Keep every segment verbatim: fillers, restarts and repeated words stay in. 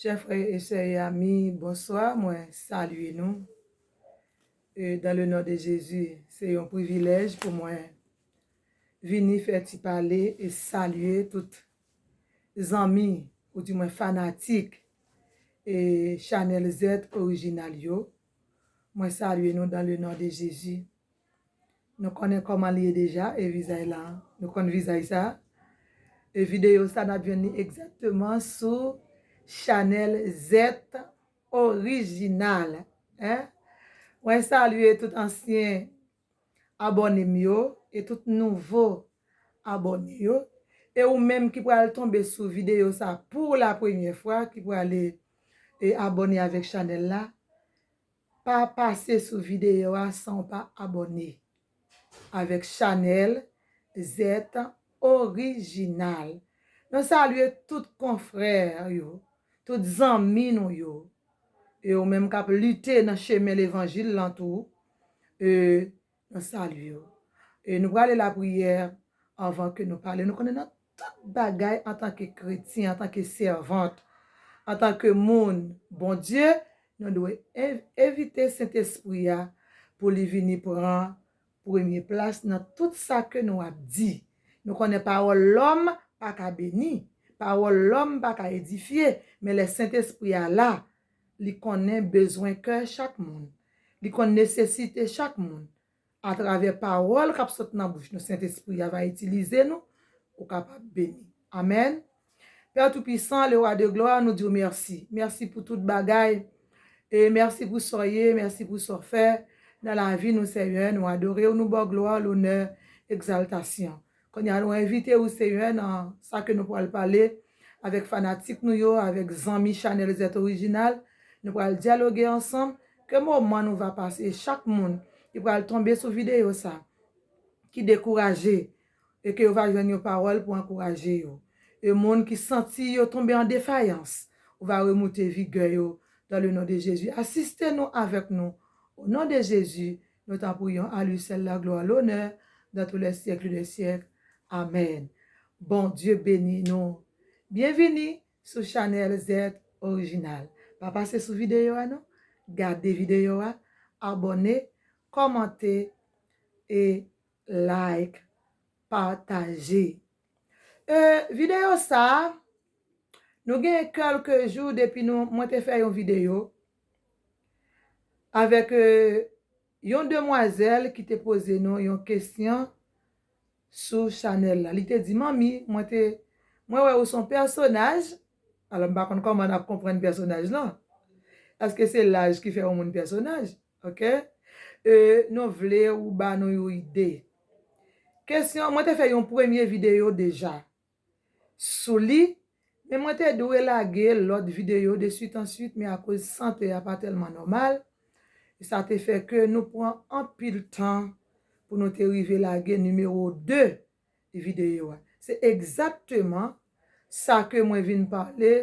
Chè frè e sè e ami, bonswa, mwen salye nou. E dans le nom de Jésus, se yon privilèj pou mwen vini fè ti pale e salye tout zanmi, ou di mwen fanatik, e chanèl Z Orijinal yo. Mwen salye nou dans le nom de Jésus. Nou konnen kòman li ye deja, e vizaj la, nou konn vizaj sa. E videyo sa, n ap jwenn li egzakteman sou chanèl Z Orijinal. Hein? Mwen salye tout ansyen abòne m yo e tout nouvo abòne yo. E ou menm ki pral tonbe sou videyo sa pou la premyè fwa, ki pral, e, abòne avèk chanèl la, pa pase sou videyo a san w pa abòne avèk chanèl Z Orijinal. Nou salye tout konfrè yo, tout zanmi nou yo. E ou menm k ap lite nan chemen levanjil lan tou, e, nou salye w. E nou prale lapriyè anvan ke nou pale. Nou konnen nan tout bagay antanke kretyen, antanke sèvant, antanke moun Bondye, nou dwe en-, envite Sentespri a pou li vini pran premye plas nan tout sa ke nou ap di. Nou konnen pawòl lòm pa ka beni, pawòl lòm pa ka edifye, men lè Sentespri a la, li konnen bezwen kè chak moun. Li konn nesesite chak moun. Atravè pawòl k ap sot nan bouch nou, Sentespri a va itilize nou, ou kapab beni. Amèn. Pè Toupisan, le Roi de Gloire, nou di w mèsi. Mèsi pou tout bagay. E mèsi pou sa w ye, mèsi pou sa w fè nan lavi nou, Senyè. Nou adore w, nou ba w glwa, lonè, egzaltasyon. Kounye a, nou envite w, Senyè, nan sa ke nou pral pale avèk fanatik nou yo, avèk zanmi chanèl Z Orijinal. Nou pral dyaloge ansanm. Ke moman nou va pase, chak moun ki pral tonbe sou videyo sa, ki dekouraje, e ke yo va jwenn yon pawòl pou ankouraje yo. E moun ki santi yo tonbe an defayans, ou va remoute vigè yo dans le nom de Jésus. Asiste nou avèk nou. Au nom de Jésus, nous t'en prions, à lui seul la gloire, l'honneur, dans tous les siècles des siècles. Amèn. Bondye beni nou. Byenvini sou chanèl Z Orijinal. Pa pase sou videyo a non. Gade videyo a, abòne, kòmante e like, pataje. E, videyo sa, nou gen kèlke jou depi nou, mwen te fè yon videyo avèk, e, yon demwazèl ki te poze nou yon kesyon sou chanèl la. Li te di, "Manmi, mwen te, mwen wè ou se yon pèsonaj." Alò, m pa konn kòman n ap konprann pèsonaj lan. Èske se laj ki fè yon moun pèsonaj? Oke? E, nou vle ou ba nou yon ide. Kesyon, mwen te fè yon premye videyo deja sou li, men mwen te dwe lage lòt videyo de swit an swit, men akoz sante a pa tèlman nòmal, sa te fè ke nou pran anpil tan pou nou te rive lage nimewo de videyo a. Se egzakteman sa ke mwen vin pale,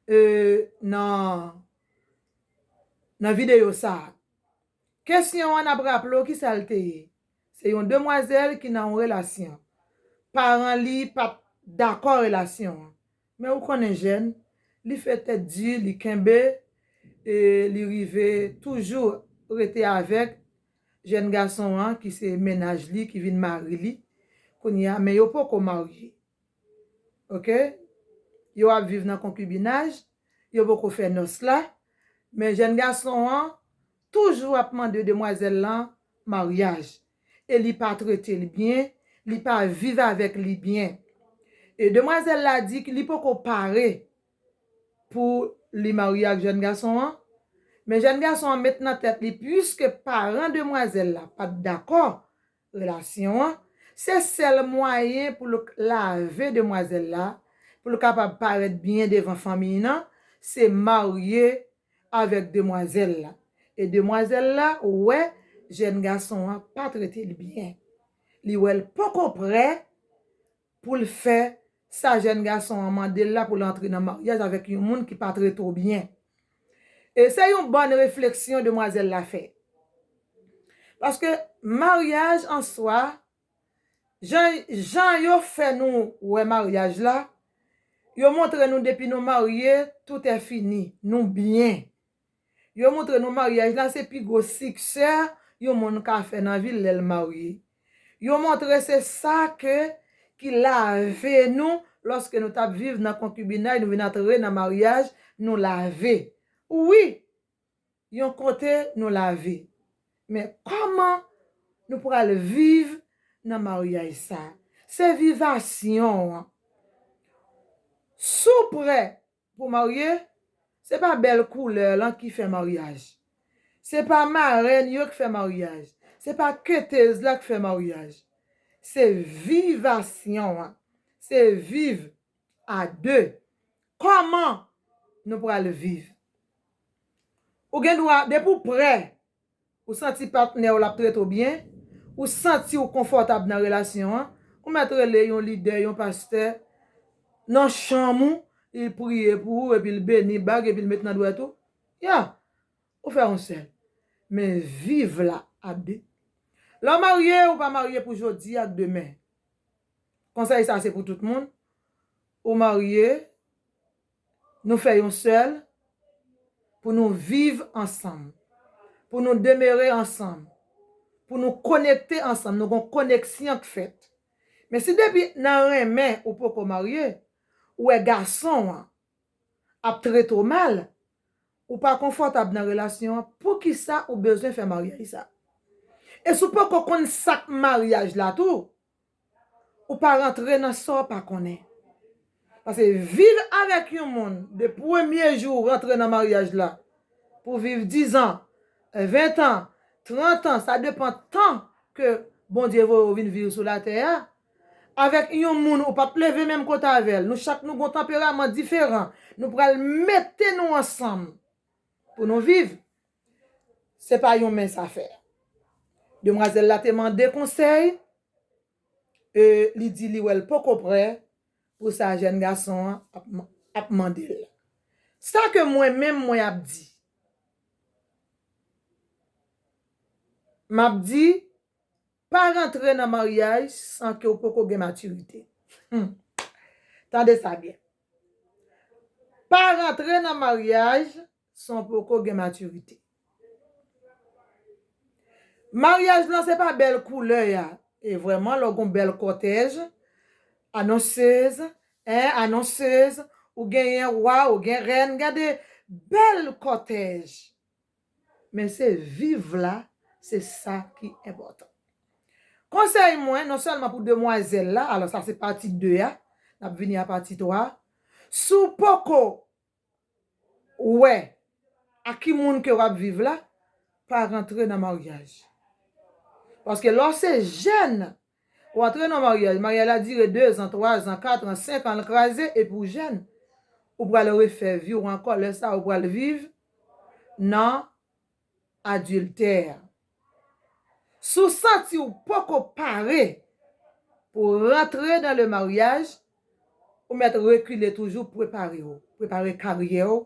e, nan, nan videyo sa a. Kesyon an, n ap raple w ki sa l te ye. Se yon demwazèl ki nan yon relasyon. Paran li pa t dakò relasyon an. Men ou konnen jèn, li fè tèt di, li kenbe, e li rive toujou rete avèk jèn gason an ki se mennaj li, ki vin mari li. Kounye a, men yo poko marye. Oke? Yo ap viv nan konkibinaj, yo poko fè nòs la, men jèn gason an toujou ap mande demwazèl lan maryaj. E li pa trete l byen, li pa viv avèk li byen. E demwazèl la di ke li poko pare pou li marye ak jèn gason an, men jèn gason an met nan tèt li, piske paran demwazèl la pa t dakò relasyon an, se sèl mwayen pou l lave demwazèl la, pou l kapab parèt byen devan fanmiy nan, se marye avèk demwazèl la. E demwazèl la wè jèn gason an pa trete l byen. Li wè l poko prè pou l fè sa jèn gason an mande l la, pou l antre nan maryaj avèk yon moun ki pa trete w byen. E se yon bòn refleksyon demwazèl la fè. Paske maryaj an swa, jan, jan yo fè nou wè maryaj la, Yo montre nou depi nou marye, tout è fini, nou byen. Yo montre nou maryaj la se pi gwo siksè yon moun ka fè nan vi l lè l marye. Yo montre se sa ke ki lave nou lòske nou t ap viv nan konkibinaj, nou vin antre nan maryaj, nou lave. Wi, yon kote nou lave. Men kòman nou pral viv nan maryaj sa? Se vivasyon an. Si w prè pou marye, se pa bèl koulè lan ki fè maryaj. Se pa marenn yo ki fè maryaj. Se pa ketez la ki fè maryaj. Se vivasyon an. Se viv a de. Kòman nou pral viv? Ou gen dwa, depi w prè, ou santi patnè w l ap trete w byen, ou santi w konfòtab nan relasyon an, ou mèt rele yon lidè, yon pastè, nan chanm ou, li priye pou ou, epi l beni bag, epi l met nan dwèt ou. Ya, ou fè yon sèl. Men viv la a de. Lè w marye, ou pa marye pou jodi ak demen. Konsèy sa se pou tout moun. Ou marye, nou fè yon sèl pou nou viv ansanm, pou nou demere ansanm, pou nou konekte ansanm, nou gon koneksyon k fèt. Men si depi nan renmen ou poko marye, ou wè gason an ap trete w mal, ou pa konfòtab nan relasyon an, poukisa ou bezwen fè maryaj sa? E si w poko konn sa k maryaj la tou, ou pa rantre nan sa w pa konnen. Paske viv avèk yon moun de premye jou ou rantre nan maryaj la, pou viv diz an, ven an, trant an, sa depann tan ke Bondye voye w vin viv sou latè a, avèk yon moun ou p ap leve menm kote avè l. Nou chak nou gon tanperaman diferan. Nou pral mete nou ansanm pou nou viv. Se pa yon mens afè. Demwazèl la te mande konsèy, e li di li wè l poko prè pou sa jèn gason an ap, ap mande l. Sa ke mwen menm mwen ap di, m ap di, pa rantre nan maryaj san ke w poko gen matirite. Hmm. Tande sa byen. Pa rantre nan maryaj san w poko gen matirite. Maryaj lan se pa bèl koulè a. E vrèman, lè w gon bèl kòtèj, anonsez, en, anonsez, ou genyen wa, ou gen rèn, gade bèl kòtèj. Men se viv la, se sa ki enpòtan. Konsèy mwen, non sèlman pou demwazèl la, alò sa se pati de a, n ap vini a pati twa. Si w poko wè ak ki moun ke w ap viv la, pa rantre nan maryaj. Paske lè w se jèn, w antre nan maryaj, maryaj la dire de zan, twa zan, kat an, senk an, l kraze, epi w jèn. Ou pral refè vi w ankò, lè sa a ou pral viv nan adiltè. Si w santi w poko pare pou rantre dans le mariage, ou mèt rekile toujou, prepare w. Prepare karyè w,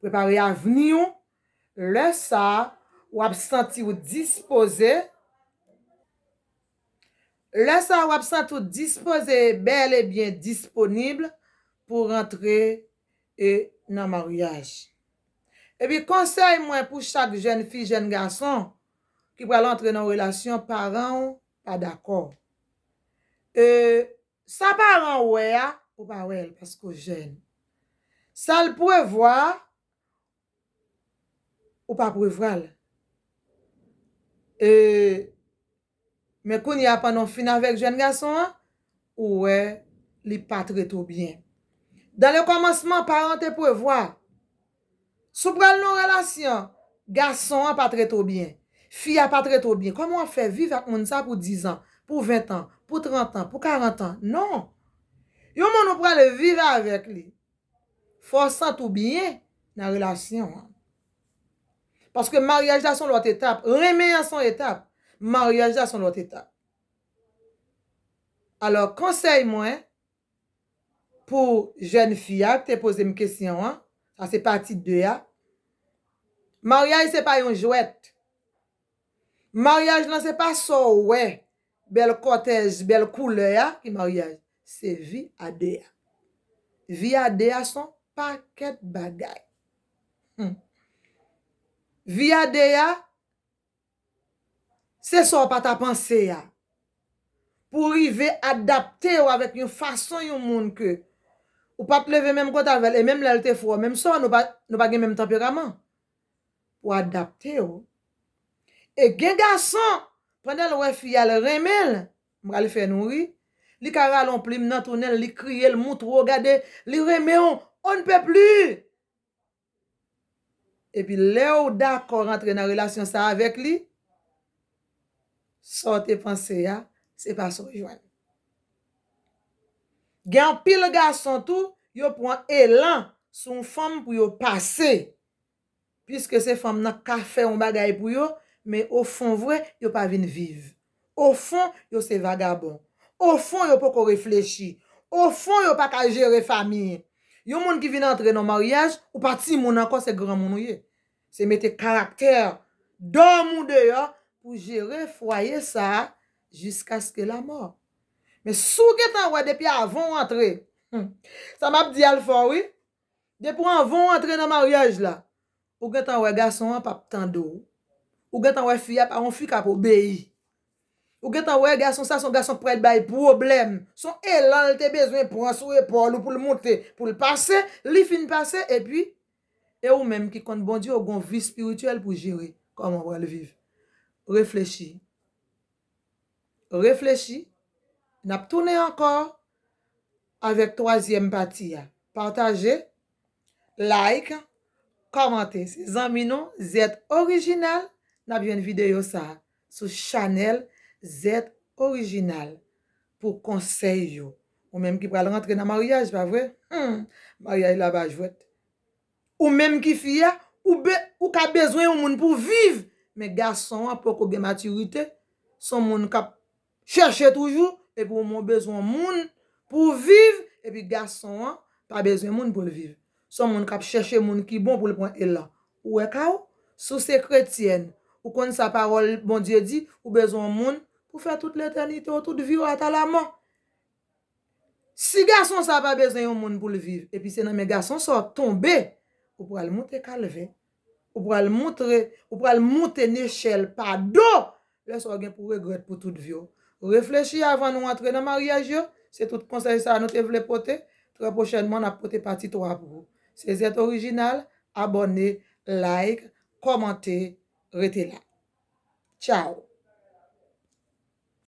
prepare avni w. Lè sa a, w ap santi w dispoze. Lè sa a, w ap santi w dispoze e bèl e byen disponib pou rantre e nan maryaj. Epi konsèy mwen pou chak jèn fi, jèn gason ki pral antre nan relasyon, paran w pa dakò. E sa paran w wè a, ou pa wè l paske w jèn. Sa l prevwa, ou pa prevwa l. E Men kounye a, pandan w fin avèk jèn gason an, ou wè li pa trete w byen. Dan le kòmansman, paran te prevwa. Si w pral nan relasyon, gason an pa trete w byen, fi a pa trete w byen, kòman w ap fè viv ak moun sa pou diz an, pou ven an, pou trant an, pou karant an? Non. Yon moun ou pral viv avèk li, fò w santi w byen nan relasyon an. Paske maryaj la se yon lòt etap. Renmen an se yon etap. Maryaj la se yon lòt etap. Alò, konsèy mwen pou jèn fi a ki te poze m kesyon an, sa se pati de a. Maryaj se pa yon jwèt. Maryaj lan se pa sa w wè, bèl kòtèj, bèl koulè a ki maryaj. Se vi a de a. Vi a de a se yon pakèt bagay. Hmm. Vi a de a, se sa w pa ta panse a. Pou w rive adapte w avèk yon fason yon moun ke ou pa t leve menm kote avè l, e menm lè l te fè w menm sa, nou pa, nou pa gen menm tanperaman. Pou adapte w. E gen gason, pandan l wè fi a, l renmen l, m pral fè nou ri, li ka rale yon plim nan tounen l, li kriye, l moutre w, gade, li renmen w, on ne peut plus. Epi lè w dakò rantre nan relasyon sa avèk li, sa w te panse a, se pa sa w jwenn. Gen anpil gason tou, yo pran elan sou yon fanm pou yo pase. Piske se fanm nan ka fè yon bagay pou yo, men o fon vre, yo pa vin viv. O fon, yo se vagabon. O fon, yo poko reflechi. O fon, yo pa ka jere fanmi. Yon moun ki vin antre nan maryaj, ou pa timoun ankò, se granmoun ou ye. Se mete karaktè dòm ou deyò pou jere fwaye sa a jiskaske lamò. Men si w gentan wè depi avan w antre, hmm, sa m ap di a l fò wi. Depi w anvan w antre nan maryaj la, ou gentan wè gason an p ap tande w. Ou gentan wè fi a pa yon fi k ap obeyi. Ou gentan wè gason sa se yon gason k pral bay pwoblèm. Se yon elan l te bezwen pran sou epòl ou pou l monte, pou l pase, li fin pase, epi, e ou menm ki konn Bondye, ou gon vi espirityèl pou jere. Kòman w pral viv? Reflechi. Reflechi. N ap tounen ankò avèk twazyèm pati a. Pataje, like, kòmante. Se zanmi nou, Zèt Orijinal. N ap jwenn videyo sa a sou chanèl Zèt Orijinal pou konsèy yo. Ou menm ki pral rantre nan maryaj, pa vre? Hmm, maryaj la pa jwèt. Ou menm ki fi a, ou, be, ou ka bezwen yon moun pou viv. Men gason an poko gen matirite. Se yon moun k ap chèche toujou, epi ou menm ou bezwen yon moun pou viv, epi gason an pa bezwen moun pou l viv. Se yon moun k ap chèche moun ki bon pou l pran elan. Ou wè ka w? Si w se kretyèn, ou konn sa pawòl Bondye di, ou bezwen yon moun pou fè tout letènite w, tout vi w ata lamò. Si gason sa pa bezwen yon moun pou l viv, epi se nan men gason sa w tonbe, ou pral moute kalvè. Ou pral moutre, ou pral moute nechèl pa do. Lè sa w gen pou regrèt pou tout vi w. Reflechi avan nou antre nan maryaj yo. Se tout konsèy sa a nou te vle pote. Trè pwochènman, n ap pote pati twa pou ou. Se Zèt Orijinal, abòne, like, kòmante, rete la. Tchaw.